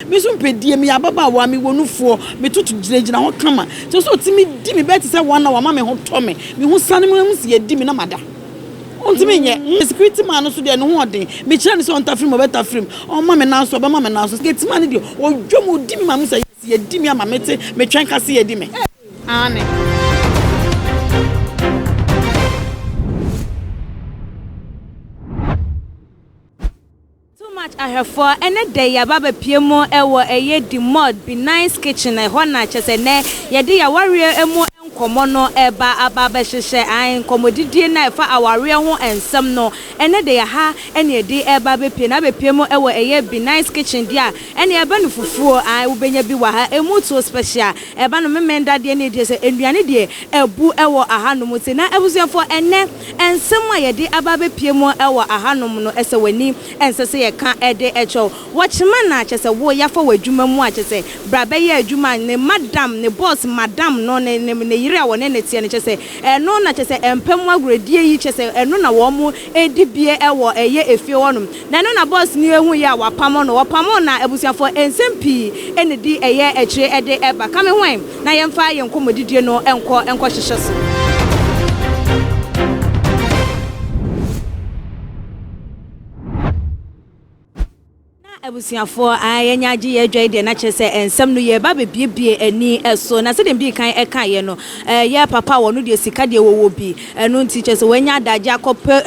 Me nso mepɛ die, meyɛ ababaawa, mewɔ nufoɔ, metoto gyinagyina hɔ kama. Kyerɛ sɛ ɔtumi di me bɛyɛ te sɛ 1 hour ma me ho tɔ me. Me ho sane me ho si yɛdi me na mada. Ɔntumi nyɛ. Security man no so deɛ ne ho ɔden. Mekyerɛ no sɛ ɔntafiri mu, ɔbɛtafiri mu. Ɔmma me nan so, ɔbɛma me nan so. Gate man no deɛ, ɔdwam, ɔdi me ma me sɛ yɛdi me ama mete, metwɛn ka sɛ yɛdi me. Aane. Too much ahwɛfoɔ, ɛnɛ da yi yɛaba abɛpue mu wɔ ɛyɛ Demod Be Nice Kitchen, ɛhɔ na kyerɛ sɛ nnɛ yɛde yɛawareɛ mu nkɔmmɔ no ɛreba aba abɛhyehyɛ, ae nkɔmmɔdidie no a ɛfa awareɛ ho nsɛm no, ɛnɛ da yi ha ɛna yɛde ɛreba abɛpue, na abɛpue mu wɔ ɛyɛ Be Nice Kitchen deɛ a ɛne ɛba no fufuo, ae wobɛnya bi wɔ ha, ɛmu tuo special, ɛba no memenda deɛ ne ɛdeɛ sɛ nnuane deɛ abu wɔ ahanom nti na abusuafoɔ ɛnɛ nsɛm a yɛde aba abɛpue mu wɔ ahanom no ɛsɛ w'ani ɛnsɛ sɛ yɛka de kyerɛ wo. Wɔkyema no a kyerɛ sɛ wo yɛafa w'adwuma mu a kyerɛ sɛ bra bɛyɛ adwuma ne madam ne boss madam no ne ne ne yere a wɔne ne teɛ no kyerɛ sɛ ɛno na kyerɛ sɛ mpa mu agorɔdie yi kyerɛ sɛ ɛno na wɔn redi bie wɔ ɛyɛ efie hɔnom na ɛno na boss no ehu yɛ a wapamo no wɔpamo na abusuafoɔ nsɛm pii ɛna di ɛyɛ akyire ɛde ɛba ka me ho ɛ na yɛmfa yɛn nkɔmmɔdidie no nkɔ nkɔhyehyɛ so. Na abusuafoɔ a yɛanya agye yɛn adwa yi deɛ na kyerɛ sɛ nsɛm no yɛreba abɛbiebie ani so. Na sɛdeɛ medii kan kaeɛ no, yɛ papa a ɔno deɛ sika deɛ wɔwɔ bi, ɛno nti kyerɛ sɛ wanya adagye akɔpɛ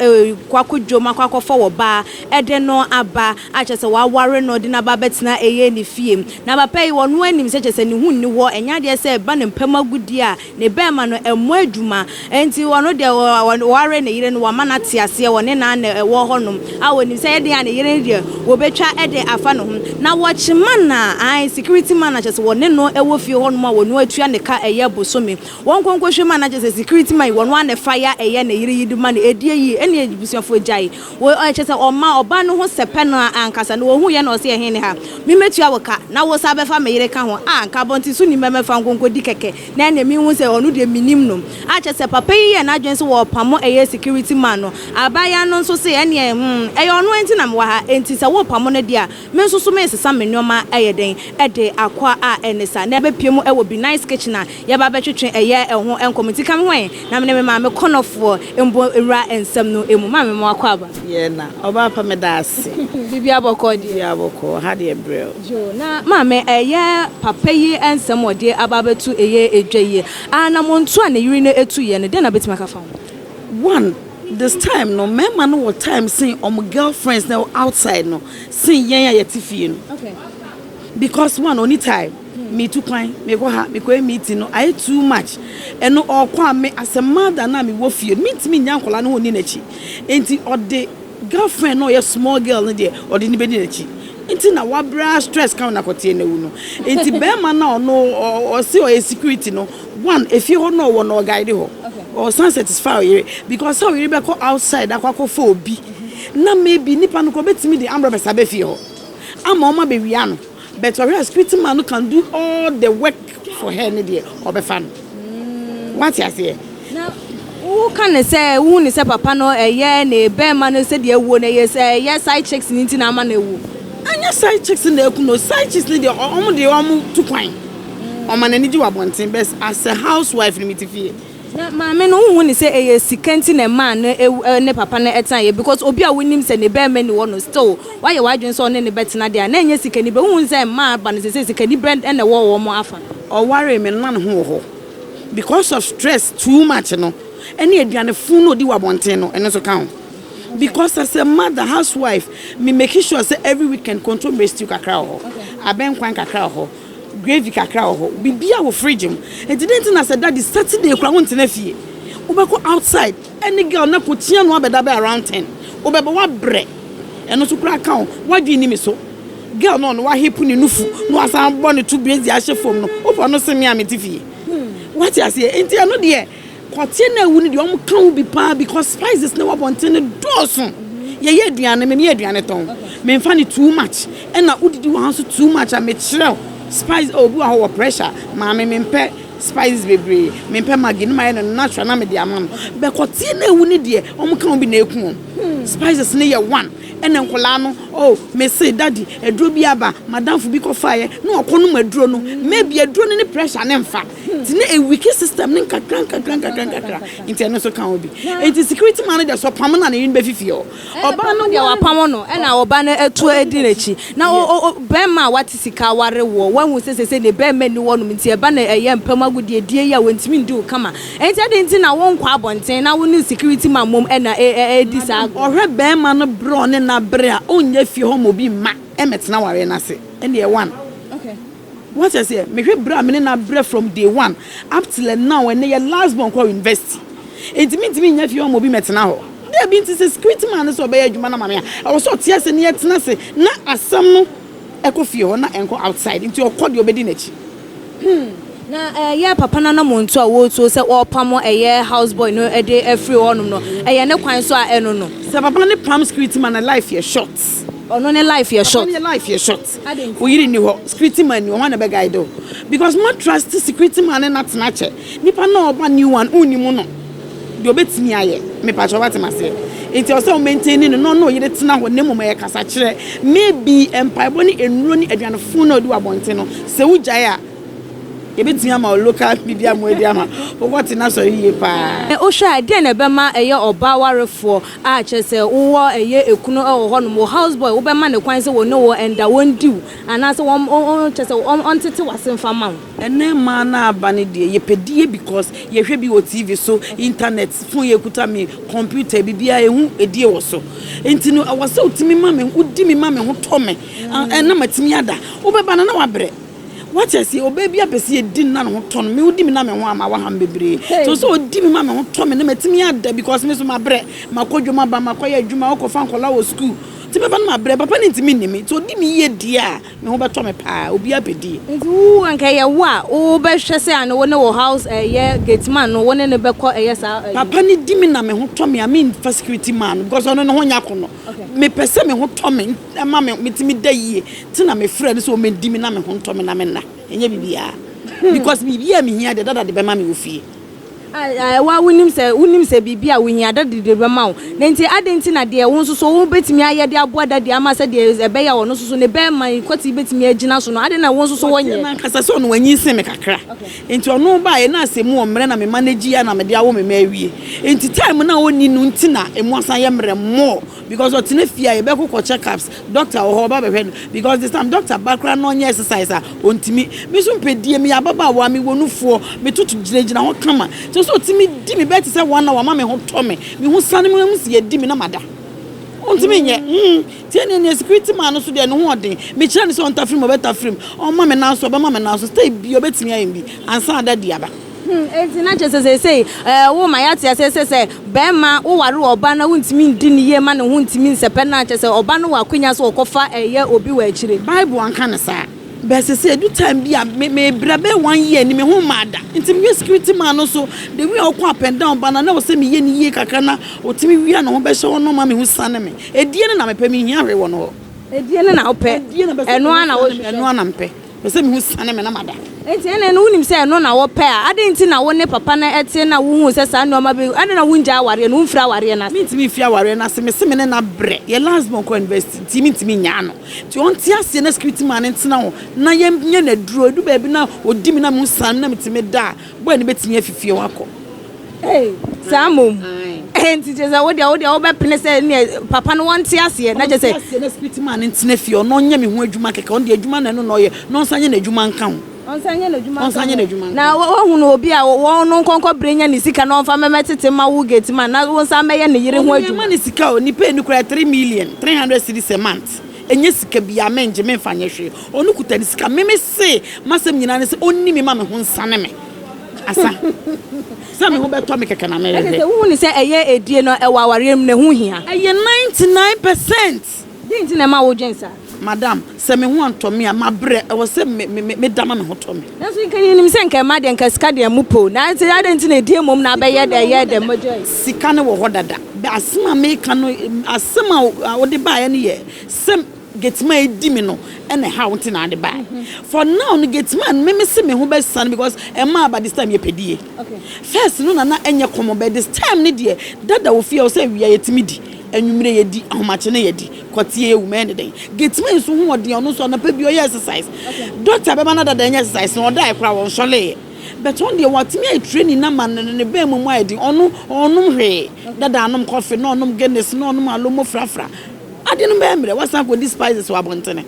kɔ akɔ dwam akɔ akɔfa ɔbaa de no aba a kyerɛ sɛ waware no de no aba abɛtena ɛyɛ ne fie. Na papa yi ɔno anim sɛ kyerɛ sɛ ne ho nni hɔ, ɛnyɛ adeɛ sɛ ɛba ne mpam agodie a Ne bɛɛma no mmɔ adwuma nti ɔno deɛ ɔware ne yere no wama no ate aseɛ ɔne no ara na ɛwɔ hɔ nom a ɔnim sɛ ɛyɛ den a ne yere no deɛ wɔbɛtwa de afa ne ho na wɔkye man a ae security man a kyerɛ sɛ wɔne no wɔ fie hɔ nom a wɔno atua ne ka ɛyɛ bosome wɔn nkɔ nkɔhwɛ mu a na kyerɛ sɛ security man yi wɔno ara na ɛfa ya ɛyɛ ne yere yi de ma no ɛdie yie ɛne abusuafoɔ gyae Wɔ kyerɛ sɛ ɔma ɔbaa no ho sɛpɛ no ankasa na ɔhu yɛ na ɔse ɛhe ne ha? Me mɛtua wo ka na wo san bɛfa me yere ka ho a nka abɔnten so ni mɛmɛfa nkonko di kɛkɛ na ɛneɛ me hu sɛ ɔno deɛ menim no a kyerɛ sɛ papa yi yɛɛ n'adwene sɛ wɔɔpamo ɛyɛ security man no abaayaa no nso se ɛneɛ hmm ɛyɛ ɔno nti na mewɔ ha enti sɛ woopamo no deɛ a me nso so meesesa me nnoɔma ɛyɛ dɛn ɛde akɔ a ɛne saa na ɛbɛpue mu ɛwɔ Be Nice Kitchen a yɛba bɛtwetwe ɛyɛ ɛho nkɔmmɔ nti ka me ho ɛ na mene me maame kɔnɔfoɔ mbɔ nwura nsɛm no mu. Maame ma wakɔ aba. Yɛ na ɔbaa pa meda ase. Biribiara bɔkɔɔ deɛ. Biribiara bɔkɔɔ, ha deɛ brɛ o. Yoo na maame ɛyɛ papa yi nsɛm a ɔde aba abɛto ɛyɛ edwa yi anamontuo a ne yere no tu yɛ no dɛn na wobɛtumi aka afa ho? One, this time no mmarima no wɔ time sen wɔn girlfriends na ɛwɔ outside no sen yɛn a yɛte fie no. Okay. Because one ɔnni time, metu kwan, mekɔ ha, mekɔyɛ meeting no ayɛ too much. Ɛno ɔɔkɔ a me as a mother no a mewɔ fie no mentumi nnya nkwadaa no hɔ nni n'akyi. Nti ɔde girlfriend no a ɔyɛ small girl no deɛ ɔde no bɛdi n'akyi. Nti na wabrɛ ara stress ka no na kɔteɛ no awu no. Nti bɛrima no a ɔno ɔse ɔyɛ security no, one efie hɔ no ɔwɔ no ɔguide hɔ. Ɔsan satisfy ɔyere because sɛ ɔyere bɛkɔ outside akɔ akɔfa obi na maybe nipa no koraa ɔbɛtumi de armed robbers aba fie hɔ. Ama ɔmo abɛwia no but ɔhwɛ a security man no can do all the work for her ne deɛ ɔbɛfa no wate aseɛ. Na wo ka no sɛ wo hu no sɛ papa no ɛyɛ ne bɛɛma no sɛdeɛ awuo no ɛyɛ sɛ ɛyɛ side chicks no nti na ama no awu. Ɛnyɛ side chicks no na aku no side chicks no deɛ ɔmo deɛ ɔmo tu kwan ɔma n'ani gye wɔ abɔnten but as a house wife no mete fie. Na maame no wonhu no sɛ ɛyɛ sika nti na ɛmaa no ewu ne papa no tenaeɛ because obi a wonim sɛ ne barima nni hɔ no still woayɛ w'adwene sɛ ɔne no bɛtena deɛ a na ɛnyɛ sikaniberɛ wonhu sɛ mmaa aba no seesei sikaniberɛ na ɛwɔ wɔn afa. Ɔwaree me no na ne ho wɔ hɔ because of stress too much no ɛne aduane fun no ɔdi wɔ abɔnten no ɛno nso ka ho because as a mother house wife me make sure sɛ every weekend kontomire stew kakra wɔ hɔ abɛnkwan kakra wɔ hɔ Gravy kakra wɔ hɔ, biribiara wɔ fridge mu. Enti dɛn nti na sɛ daddy Saturday koraa wontena fie? Wobɛkɔ outside ɛne girl no akɔkyia no abɛda bɛyɛ around ten. Wobɛba woabrɛ. Ɛno nso koraa ka ho. W'adwene nni me so. Girl no ɔno wahepu ne nufu na wasan abɔ ne to brazier ahyɛ fam no, wopɛ ɔno sen me a mete fie. Woate aseɛ? Enti ɛno deɛ. Kɔteɛ no awu no deɛ wɔn ka ho bi paa because spices no wɔ abɔnten no dɔɔso. Yɛyɛ aduane, me meyɛ aduane tɔn. Memfa no too much. Ɛna wodidi wɔ ha nso too much a mekyerɛ wo spice oh obi wɔ hɔ wɔ pressure maame mempɛ spices bebree, mempɛ maggi no mayɛ no natural na mede ama no. But kɔteɛ no awu no deɛ wɔn ka ho bi na eku wɔn. Spices no yɛ one. Ɛna nkwadaa no, oh, mese daddy, aduro bi aba, madamfo bi kɔfaeɛ na ɔkɔ nom aduro no. Maybe aduro no ne pressure ne mfa. Nti na ɛweak system ne nkakra nkakra nkakra nkakra. Nti ɛno nso ka ho bi. Nti security man no deɛ, sɛ ɔpam no a, ne yere no bɛfifi hɔ. Ɔbaa no deɛ wapam no, ɛna ɔba no atu adi n'akyi. Na bɛrima a wate sika aware woɔ, wahu sɛ sɛ ne bɛrima ni hɔnom, nti ɛba na ɛyɛ mpam agodie die yi a, wɔntumi ndi wo kama. Nti ade nti na wonkɔ abɔnten na wo ne security man mom ɛna ɛdi saa? Ɔhwɛ bɛrima no berɛ, ɔne n'abere a ɔnyɛ fie hɔ ma obi mma ɛmɛtena wareɛ no ase. Ɛne one wọ́n sɛ sɛ mehwɛ berɛ a mene n'abrɛ from day one up till now, ɛnɛ yɛ last born kɔ university, nti mentumi nya fie hɔ ma obi mɛtena hɔ dabi. Nti sɛ security man no sɛ ɔbɛyɛ adwuma no ma me a, ɛwɔ sɛ ɔte ase ne yɛtena ase na asɛm no ɛkɔ fie hɔ na ɛnkɔ outside. Nti ɔkɔ deɛ, ɔbɛdi n'akyi. Na ɛyɛ papa no anam nto a wɔretuo sɛ wɔrepam ɛyɛ house boy no de afiri hɔnom no, ɛyɛ ne kwan so a ɛno no? Sɛ papa ne pam security man na life yɛ short. Ɔno ne life yɛ short? Papa ne life yɛ short. Oyiri ni hɔ, security man ni hɔ, wɔn na bɛ guide o, because mo trust security man ne na tena kyɛ nipa na ɔba new one unni mu no deɛ ɔbɛtumi ayɛ. Mepakyɛ, ɔba aseɛ, nti ɔsɛ ɔ maintain no na ɔno ɔyere tena hɔ. Ne mmom ɛyɛ kasa kyerɛ, maybe mpaebɔ ne nnuro ne aduanefo na ɔdi wɔ abɔnten no, sɛ wogyae a, yɛbɛtumi ama wo local biribi a mo adi ama wokɔ te na sɔre yie paa. Wohwɛ a, deɛ na ɛbɛma ɛyɛ ɔbaa warefoɔ a kyerɛ sɛ wowɔ ɛyɛ ekunu ɛwɔ hɔnom, wo house boy, wobɛma ne kwan sɛ wɔne wɔ ɛnda, wɔndi wo, anaasɛ wɔn kyerɛ sɛ ɔntete w'ase mfa ma wo? Ɛnɛ mmaa no aba no deɛ, yɛpɛ die because yɛhwɛ bi wɔ TV so, internet, phone yɛkuta me computer, biribiara ɛhu edie wɔ so. Nti no ɛwɔ sɛ wotumi ma me, wodi me ma me ho tɔ me ɛna matumi ada. Wobɛba no na wabrɛ wate aseɛ. Ɔbaa bi apɛ sɛ yɛdi no na ne ho tɔ no. Me wodi me na me ho ama waham bebree so sɛ ɔdi me ma me ho tɔ me na matumi ada, because me so mabrɛ, makɔ dwom aba, makɔyɛ adwuma, wokɔfa nkɔla wɔ school, nti mɛba no mabrɛ. Papa no ntumi nni me, nti ɔdi me yie die a, me ho bɛtɔ me paa. Obi apɛ die. Nti wo anka ɛyɛ wo a, wobɛhwɛ sɛ ane wo ne wo house ɛyɛ gate man no, wo ne ne bɛkɔ ɛyɛ saa? Papa no di me na me ho tɔ me a, memfa security man no because ɔno ne ho nya ko no. Mepɛ sɛ me ho tɔ me ɛma me metumi da yie, nti na mefrɛ no sɛ ɔmɛdi me na me ho ntɔ me na menna. Ɛnyɛ biribiara, because biribiara mehia deɛ, dada de bɛma me wɔ fie. Wa wonim sɛ biribi a wohia, daddy de bɛma wo. Na nti ade nti na deɛ wo nso so wobɛtumi ayɛ de aboa daddy ama sɛ deɛ ɛbɛyɛ a ɔno nso so ne bɛrima yi kɔte bɛtumi agyina so no, ade na wo nso so wɔnyɛ? Nankasa sɛ ɔno wanyi nsen me kakra, nti ɔno baeɛ na asɛ mu ɔmmerɛ na mema no gyi a na mede awo me ma awie. Nti time na ɔnni no nti na ɛmu asan yɛ mmerɛ more, because ɔtena fie a, yɛbɛkɔ kɔ check ups, doctor wɔ hɔ, ɔba bɛhwɛ no, because this time doctor ba koraa na ɔnyɛ exercise a, ɔntumi. Me nso mpɛ die, meyɛ ababaawa, mewɔ nufoɔ, metoto gyinagyina hɔ kama, nti sɛ ɔtumi di me bɛɛ te sɛ one hour ma me ho tɔ me ho sane me mu si yɛdi me na mada, ɔntumi nyɛ tie ne ne security man no so deɛ, ne ho ɔden. Mekyerɛ ne sɛ ɔntafiri mu, ɔbɛtafiri mu, ɔma me nan so, ɔbɛma me nan so stay bi, ɔbɛtumi ayɛ bi ansa ada di aba. Enti na kyerɛ sɛ seesei wo ma yɛate aseɛ sɛ bɛrima woware ɔba na wontumi ndi ne yie ma ne ho ntumi nsɛpɛ no a, kyerɛ sɛ ɔba no wɔ akonya sɛ ɔkɔfa ɛyɛ obi wɔ akyire? Bible anka ne saa bɛsɛ sɛ edu time bi a me mebrɛ bɛyɛ one year ni me ho maa da, nti mehwɛ security man no so, the way a ɔkɔ up and down ba na na ɔsɛ meyɛ ne yie kakra na ɔtumi wia ne ho bɛhyɛ hɔ no ma me ho sane me. Edie no na mepɛ, mehia hwee wɔ no hɔ. Edie no na wopɛ? Ɛno ara na wohwehwɛ? Ɛno ara na mepɛ, pɛ sɛ me ho sane me na mada. Nti ɛnɛ no, wonim sɛ ɛno na wɔpɛ a, ade nti na wo ne papa no ɛte na wohu sɛ saa nneɛma bi ade na wongya awareɛ no, womfiri awareɛ no ase? Mentumi mfiri awareɛ no ase. Mese me ne na brɛ yɛ last born kɔ university, nti mentumi nyaa no. Nti ɔnte aseɛ na security man no ntena hɔ na yɛnyɛ n'aduro. Edu baabi na ɔdi me na me ho sane me na metumi da a, boy no bɛtumi afifie hɔ akɔ. Saa mmom nti kyerɛ sɛ wodeɛ wobɛpene sɛ neɛ papa no wɔnte aseɛ na kyerɛ sɛ ɔnte aseɛ na security man no ntena fie, ɔno ɔnyɛ me ho adwuma kɛkɛ. Ɔno deɛ, adwuma na ɛno na ɔyɛ na ɔnsan nyɛ n'adwuma nka ho. Ɔnsan nyɛ n'adwuma. Ɔnsan nyɛ n'adwuma nka. Na woahunu obi a wɔn no nkɔnkɔ bere nya ne sika na ɔmfa mɛmɛ tete ma wo gate man na wo nsa mɛyɛ ne yere ho ɔno adwuma? Ma ne sika o, nipa eni kora 3 million 300 cedis a month, ɛnyɛ sika bia, mɛngye memfa nyɛ hwee. Ɔno kuta ne sika. Meme se masɛm nyinaa ne sɛ ɔnni me ma me ho nsane me asa sɛ me ho bɛtɔ me kɛkɛ na ɛkyɛ mɛhwehwɛ. Sɛ wohu ne sɛ ɛyɛ edie no ɛwɔ awareɛ mu na ɛho hia? Ɛyɛ 99%. Deɛ nti na ɛma wodwen saa? Madam, sɛ me ho antɔ me a, mabrɛ, ɛwɔ sɛ me me me meda ma me ho tɔ me. Nanso nka yɛnim sɛ nka ɛma deɛ, nka sika deɛ mu po na nti adɛn nti na edie mmom na abɛyɛ dɛ ɛyɛ dɛ mogya yi? Sika no wɔ hɔ dada bɛ. Asɛm a meka no, asɛm a wode baeɛ no yɛ sɛ gateman edi me no ɛna ɛha wo nti na ade baeɛ. For now no, gateman no, meme se me ho bɛsane because ɛma aba this time yɛpɛ die. First no na ɛnyɛ common, but this time ne deɛ, dada wɔ fie a, wɔ sɛ awia yɛtumi di. Anwummere yɛdi, ahomakye no yɛdi, kɔteɛ yɛwu, mɛyɛ ne dɛn? Gateman nso ho ɔden, ɔno nso anɔpa bi ɔyɛ exercise. Doctor bɛma no dada ɛnyɛ exercise no, ɔdaeɛ koraa wɔnsɔleeɛ. But ɔno deɛ watumi ayɛ training no ama no ne bɛn mu mu ayɛ den, ɔno ɔnnom hwee. Dada anom coffee na ɔnom Guinness na ɔnom alomo frafra. Ade no bɛyɛ mmerɛ, wasan akɔdi spices wɔ abɔntene.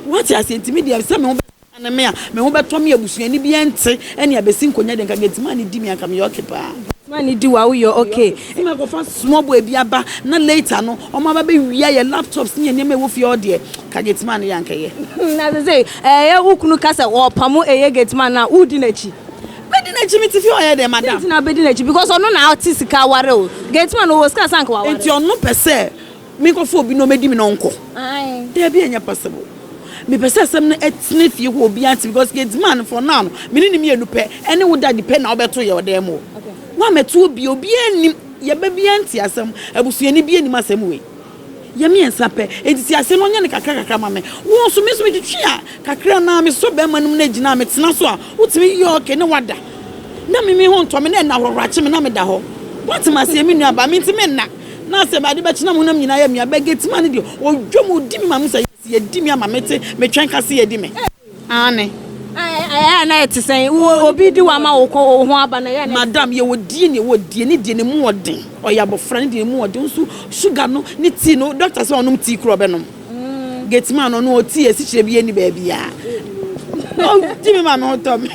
Wate aseɛ? Nti me deɛ sɛ me ho bɛsane me a, me ho bɛtɔ me abusuani biara nte ɛne abɛsi nkonnwa deɛ nka Gateman no di me a nka meyɛ okay paa. Gateman no di wo a woyɛ okay. Sɛ makɔfa small boy bi aba na later no ɔmo aba bɛwia yɛ laptops ne yɛ nneɛma a ɛwɔ fie hɔ deɛ nka Gateman no yɛ anka ɛyɛ. Na sesei ɛyɛ wo kunu ka sɛ ɔɔpamo ɛyɛ Gateman no a wodi n'akyi? Mɛdi n'akyi mete fie ɔyɛ dɛn madam. Dɛn nti na wobɛdi n'akyi because ɔno na ɔte sika aware wo. Gateman no ɔwɔ sika sɛ anka waware wo. Nti ɔno pɛ sɛ menkɔfa obi na ɔmɛdi me na ɔnkɔ? Daabi ɛnyɛ possible. Mepɛ sɛ asɛm no ɛtena fie hɔ obiara nte because Gateman for now no me ne no mmienu pɛ ɛne wo daddy pɛ na wobɛto yɛ ɔdan mu hɔ. Woammɛto obi obiara nnim yɛ ba biara nte asɛm abusuani biara nnim asɛm wei. Yɛ mmiɛnsa pɛ. Enti te aseɛ na ɔnyɛ no kakra kakra ma me. Wo nso, me nso metwetwe a kakra na mesɔ bɛrima no mu na agyina a metena so a, wotumi yɛ okay na wada. Na me me ho ntɔ me na ɛna horɔhorɔakye me na meda hɔ. Woate m'aseɛ me nua baa, mentumi nna. Na sɛ ade bɛkye na me honam nyinaa yɛ me ya. But Gateman no deɛ, ɔdwa mu, ɔdi me ma mehu sɛ yes, yɛadi me ama mete, metwɛn ka sɛ yɛadi me. Aane. Ɛyɛ a na ɛte sɛn? Wo obi di wo ama wo kɔ wo ho aba no ɛyɛ a na. Madam, yɛwɔ die na yɛwɔ die, ne deɛ ne mu ɔden, ɔyɛ abɔfra ne deɛ ne mu ɔden, nso sugar no ne tea no, doctor sɛ ɔnom tea koraa ɔbɛnom. Gate man no ɔno ɔtea asikyire biara nni baabiara. Ɔdi me ma me ho tɔ me.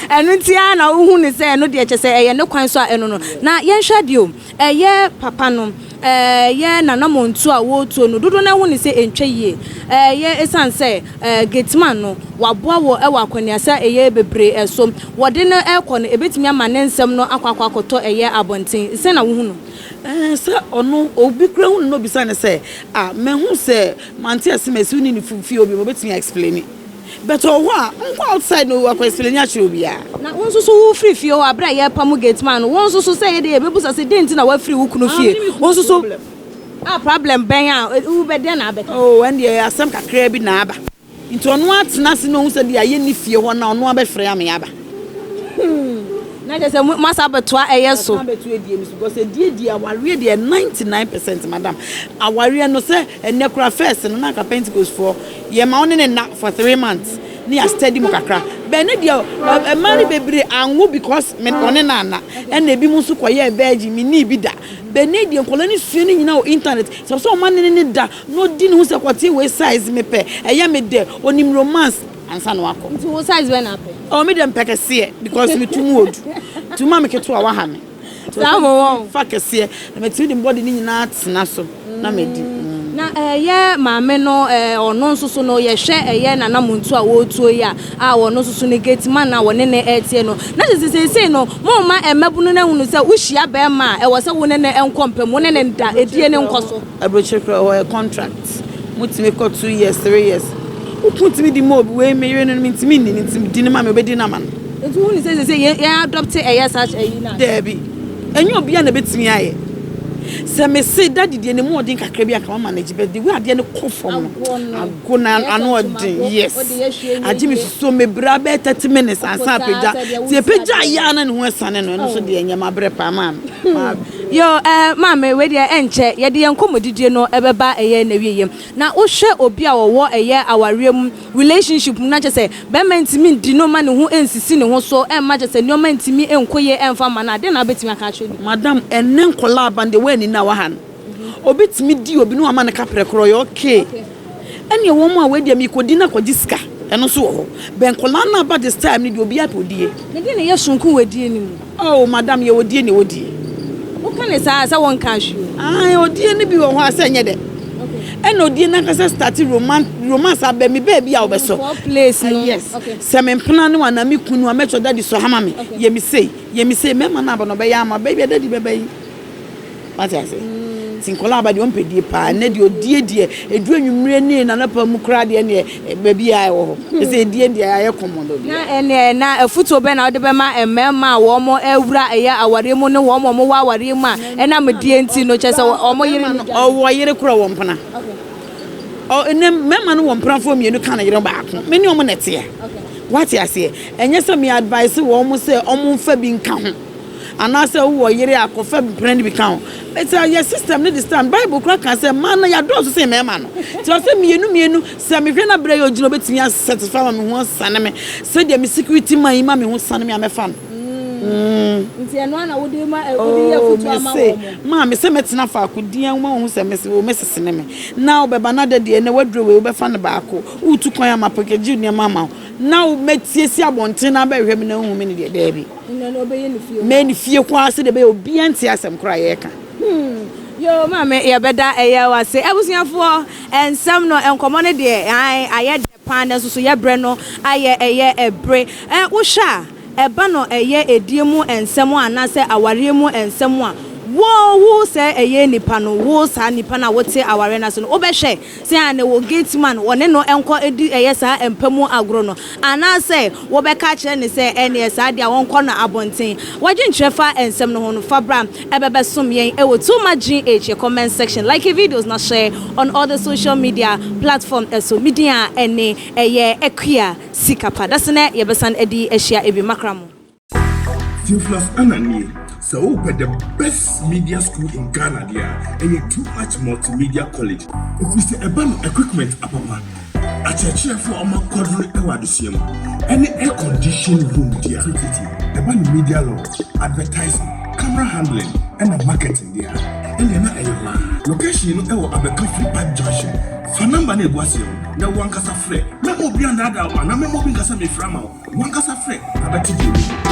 Ɛno nti ara na wohu no sɛ ɛno deɛ kyerɛ sɛ ɛyɛ ne kwan so a ɛno no. Na yɛnhwɛ adeɛ o, Ɛyɛ papa no, ɛyɛ n'anammɔntuo a wɔretuo no, dodoɔ no ara hu no sɛ ɛntwa yie. Ɛyɛ ɛsiane sɛ gateman no, waboa wɔ wɔ akɔneasa a ɛyɛ bebree so. Wɔde no rekɔ no, ɛbɛtumi ama ne nsɛm no akɔ akɔ akɔtɔ ɛyɛ abɔnten. Sɛn na wohu no? Ɛɛ, sɛ ɔno, obi koraa hu no na obisa no sɛ, Ah, mahu sɛ mante ase ma ɛsi wo ne ne fie hɔ bio, obɛtumi a explaini. But ɔwɔ hɔ a, ɔnkɔ outside na wakɔ explain akyerɛ obiara. Na wo nso so wo firi fie hɔ a, berɛ a yɛrepamo gate man no, wo nso so sɛ yɛdeɛ yɛbɛbusa sɛ dɛn nti na woafiri wo kunu fie? Wo nso so ah problem bɛn a wo bɛ dɛn na abɛka? Oh ɛndeɛ asɛm kakraa bi na aba. Nti ɔno ara tena ase na ɔhu sɛ deɛ ayɛ nni fie hɔ no a, ɔno ara bɛfrɛ ame aba. Hmm, na kyerɛ sɛ moasan abɛtoa ɛyɛ so. Yɛasan abɛtoa adie no so because adie deɛ awareɛ deɛ 99% madam awareɛ no sɛ ɛnɛ koraa first no na anka Pentecost foɔ Yɛma wo ne no nna for 3 months ne yɛ steady mu kakra but ne deɛ mmaa no bebree anwo because me ɔne no anna ɛna ebi mu nso kɔyɛɛ virgin me nii bi da but ne deɛ nkɔla no sua ne nyinaa wɔ internet sɛ sɛ ɔma ne ne da na ɔdi ne ho sɛ kɔte wei size mepɛ ɛyɛ me dɛ onim romance ansa na wakɔ. Nti wo size bɛn na apɛ? Oh me deɛ mepɛ kɛseɛ because me tu mu odu nti woma me ketewa waha me. Saa mo wɔn. Fa kɛseɛ na matumi de me body no nyinaa atena so na madi. Na ɛyɛ maame no ɔno nso so no yɛhwɛ ɛyɛ Nana Muntu a wɔretuo yi a a ɔno nso so no gate man a wɔne no ɛreteɛ no na kyerɛ sɛ seesei no momma mmabunu no ahunu sɛ wohyia barima a ɛwɔ sɛ wo ne no nkɔ mpa mu wo ne no nda ɛdie no nkɔ so. Aburokyire koraa hɔ yɛ contract motumi kɔ 2 years 3 years wo kunu tumi di ma obi wei me yere no no mentumi nni no nti di no ma me obɛdi no ama no. Nti wohunu sɛ seesei yɛn yɛn adopt ɛyɛ such ayi no a. Daabi ɛnyɛ obiara na ɛbɛtumi ayɛ sɛ mese daddy deɛ ne mu ɔden kakra bi anka ma manage but the way adeɛ no kɔ fam no ago no ano ɔden yes agye me susuo mebrɛ bɛyɛ 30 minutes ansa apagya nti ɛpagya yɛ a na ne ho asiane no ɛno so deɛ ɛnyɛ mabrɛ paa maame. Yo eh maame wei deɛ ɛnkyɛ yɛde yɛn nkɔmmɔdidie no ɛbɛba ɛyɛ n'awieɛ na wohwɛ obi a ɔwɔ ɛyɛ awareɛ mu relationship mu na kyerɛ sɛ bɛrima ntumi ndi no ma ne ho nsisi ne ho so ɛmma kyerɛ sɛ nneɛma ntumi nkɔ yie ɛmfa mma no a, dɛn na wobɛtumi aka akyerɛ nipa? Madam, ɛnnɛ nkwadaa aba no deɛ woanni no a waha no. Obi tumi di obi na wama no kaprɛ korɔ, ɔyɛ okay. Ɛnneɛ wɔn a wei deɛ merekɔdi no akɔgye sika, ɛno nso wɔ hɔ. But nkwadaa no aba this time no deɛ obiara pɛ odie. Na deɛn na ɛyɛ sononko wɔ adie no mu? Oh madam, yɛwɔ die na ɛwɔ die. Woka ne saa a, sɛ wonka hwee o. Ae, odie no bi wɔ hɔ a sɛ ɛnyɛ dɛ. Ɛna odie no ankasa start romance romance aba mi baabi a wobɛsɔ. Four place no. Yes. Sɛ me mpena ne wo anaa me kunu a mɛkyerɛ daddy sɔ ha ma me. Yɛ me sei, yɛ me sei. Mɛma no aba na ɔbɛyɛ ama. Baabi a daddy bɛba yi. Wate ase? Nti nkwadaa aba deɛ ɔmpɛ die paa. Ɛnɛ deɛ odie deɛ ɛduru anwummerɛ ne nanapa mu koraa deɛ ɛneɛ baabi a ɛwɔ hɔ. Ɛsɛ edie deɛ ayɛ common obiara. Na ɛneɛ na afutuo bɛn na wode bɛma mmarima a wɔn awura ɛyɛ awareɛ mu ne wɔn a wɔwɔ awareɛ mu a ɛnam die nti no kyerɛ sɛ wɔn yere no dwane? Ɔwɔ yere korɔ wɔ mpena. Ɔ ɛnɛ mmarima no wɔ mpenafoɔ mmienu ka ne yere baako. Me ne wɔn na ɛteɛ. Wate aseɛ? Ɛnyɛ sɛ me advice wɔn sɛ wɔn mfa bi nka ho. Anaasɛ wowɔ yere a kɔfa mpena no bi ka ho. Nti yɛ system ne de stand. Bible kora ka sɛ mmaa no yɛadɔɔso sɛ mmarima no, nti ɔsɛ mmienu mmienu. Sɛ mehwɛ no berɛ yɛ ogyina, obɛtumi asatisfy ma me ho asane me sɛdeɛ me security man yi ma me ho sane me a, mɛfa no. Nti ɛno ana wode ma wode yɛ Oh, futu ama mese wɔn mo? Maa me sɛ mɛtena faako diɛ ma wohu sɛ mese wo mesese ne me na wobɛba na da deɛ na waduro wei, wobɛfa no baako, wotu kwan ama package nneɛma ama wo na mɛtie si abɔnten na abɛhwɛ me na wohu me ne deɛ, daabi. Nnɛ no ɔbɛyɛ ne fie. Mɛ ne fie koraa sɛdeɛ ɛbɛyɛ obiara nte asɛm koraa yɛreka. Yo, maame, yɛbɛda ɛyɛ wase. Abusuafoɔ, nsɛm no, nkɔmɔ no deɛ ayɛ dɛ paa, na nso so yɛbrɛ no ayɛ ɛyɛ ɛbere ɛ wohwɛ a ɛba no ɛyɛ edie mu nsɛm anaasɛ awareɛ mu nsɛm a wo wo sɛ ɛyɛ nipa no, wo saa nipa no a wote awareɛ no ase no, wobɛhwɛ sɛ a ne wo gate man wɔne no nkɔ edi ɛyɛ saa mpa mu agorɔ no, anaasɛ wɔbɛka kyerɛ ne sɛ ɛneɛ saa deɛ a wɔnkɔ no abɔnten? Wɔdwenkyerɛ fa nsɛm no ho no, fa bra ɛbɛbɛsom yɛn ɛwɔ Too Much GH comment section. Like your videos na share on all the social media platform. Ɛso media a ɛne ɛyɛ Akua Sikapa dasene, yɛbɛsan adi ahyia ebi makra mo. Theophilus Ananie, sɛ wopɛ the best media school in Ghana deɛ a, ɛyɛ Too Much Multimedia College. Ɛfiri sɛ ɛba no equipment apapa, akyerɛkyerɛfoɔ a ɔma kɔdere ɛwɔ adesua mu, ɛne air condition room deɛ a, tititi ɛba no media law, advertising, camera handling ɛna marketing deɛ a, ɛneɛ na ɛyɛ hɔ a. Location no ɛwɔ Abɛka Free Pipe Junction. Fa number no ɛgu aseɛ no na wankasa frɛ. Mɛma obi andaadaa wo anaa mɛma obi nkasa mefrɛ ama wo. Wankasa frɛ na bɛte deɛ wɔ mu.